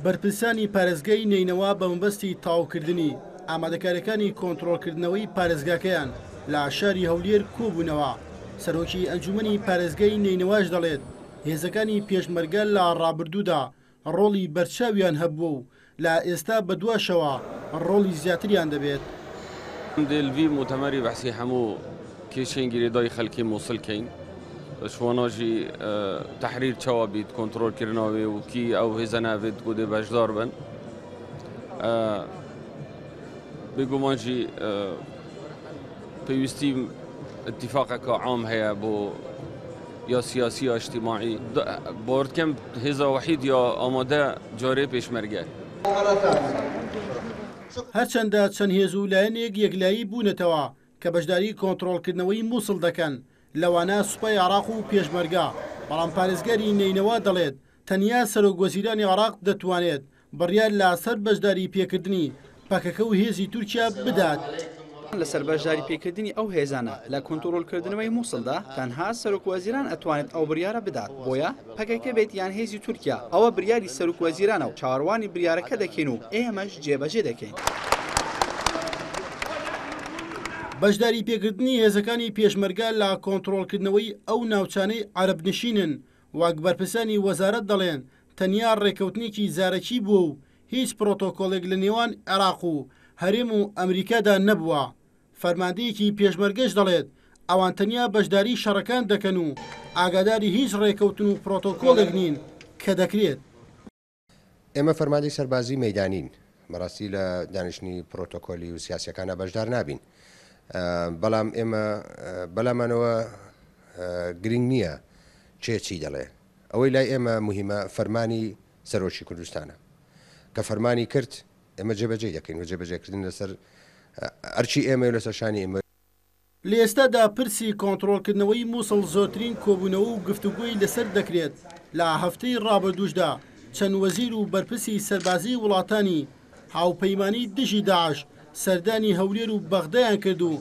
بەرپرسانی پارێزگای نەینەوا بە مەبەستی تەواوکردنی ئامادەکارییەکانی کۆنترۆڵکردنەوەی پارێزگاکەیان لە شاری هەولێر کۆبوونەوە، سەرۆکی ئەنجوومەنی پارێزگای نەینەواش دەڵێت، هێزەکانی پێشمەرگە لە ڕابردوودا ڕۆڵی بەرچاویان هەبووە و لە ئێستا بەدواشەوە ڕۆڵی زیاتریان دەبێت. دێ لڤی موتەمەری بەحسی هەموو کێشەین گرێدای خەلکی موسل کەین شوانا ژی تەحریر چاوا بیت کۆنترۆل کرنا وێ و کی ئەو هێزە ناڤێت گو دێ بەشدار بن بێگومان ژی پێویستی اتفاقەکە عام هەیە بۆ یا سیاسی یا اجتماعی باوەڕ هێزا وەحید یا ئامادە جارێ پێشمەرگە. هەرچەندە چەند هێز و لایەنێک یەکلایی بوونەتەوە کە بەشداری کۆنتڕۆڵکردنەوەی موسڵ دەکەن، لەوانە سوپای عێراق و پێشمەرگە، بەڵام پارێزگاری نەینەوا دەڵێت، تەنیا سەرۆکوەزیرانی عێراق دەتوانێت بڕیار لە سەر بەشداری پێکردنی پەکەکە و هێزی تورکیا بدات. لەسەر بەشداری پێکردنی ئەو هێزانە لە کۆنتڕۆڵکردنەوەی موسڵدا تەنها سەرۆکوەزیران ئەتوانێت ئەو بڕیارە بدات، بۆیە پەکەکە بێت یان هێزی تورکیا ئەوە بریاری سەرۆکوەزیرانە و چاوەڕوانی بریارەکە دەکەین و ئێمەش جێبەجێ دەکەین. بەشداری پێکردنی هێزەکانی پێشمەرگە لە کۆنتڕۆڵکردنەوەی ئەو ناوچانەی عەرەبنشینن وەک بەرپرسانی وەزارەت دەڵێن تەنیا ڕێککەوتنێکی زارەکی بووە و هیچ پرۆتۆکۆڵێک لە نێوان عێراق و هەرێم و ئەمریکادا نەبووە. فەرماندەیەکی پێشمەرگەش دەڵێت، ئەوان تەنیا بەشداری شەڕەکان دەکەن و ئاگاداری هیچ ڕێککەوتن و پرۆتۆکۆڵێک نین کە دەکرێت. ئێمە فەرماندەی سەربازی مەیدانین، بەڕاستی لە دانیشتنی پرۆتۆکۆلی و سیاسیەکانا بەشدار نابین، بەڵام ئێمە بەلامانەوە گرنگ نییە کێ چی دەڵێ، ئەوەی لای ئێمە موهیمە فەرمانی سەرۆکی کوردستانە، کە فەرمانی کرد ئێمە جێبەجێی دەکەین و جێبەجێکردن لەسەر ئەرکی ئێمەیە و لەسەر شانی ئێمە. لە ئێستادا پرسی کۆنتڕۆڵکردنەوەی موسڵ زۆرترین کۆبوونەوە و گفتوگۆی لەسەر دەکرێت، لە هەفتەی ڕابردووشدا چەند وەزیر و بەرپرسی سەربازیی وڵاتانی هاوپەیمانی دژی داعش سەردانی هەولێر و بەغدایان کرد و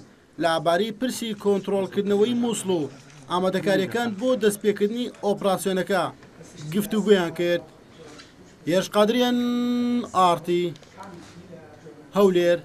لە بارەی پرسی کۆنتڕۆڵکردنەوەی موسڵ و ئامادەکارییەکان بۆ دەستپێکردنی ئۆپراسیۆنەکە گفتوگۆیان کرد. هێرش قادری، ئێن ئاڕ تی، هەولێر.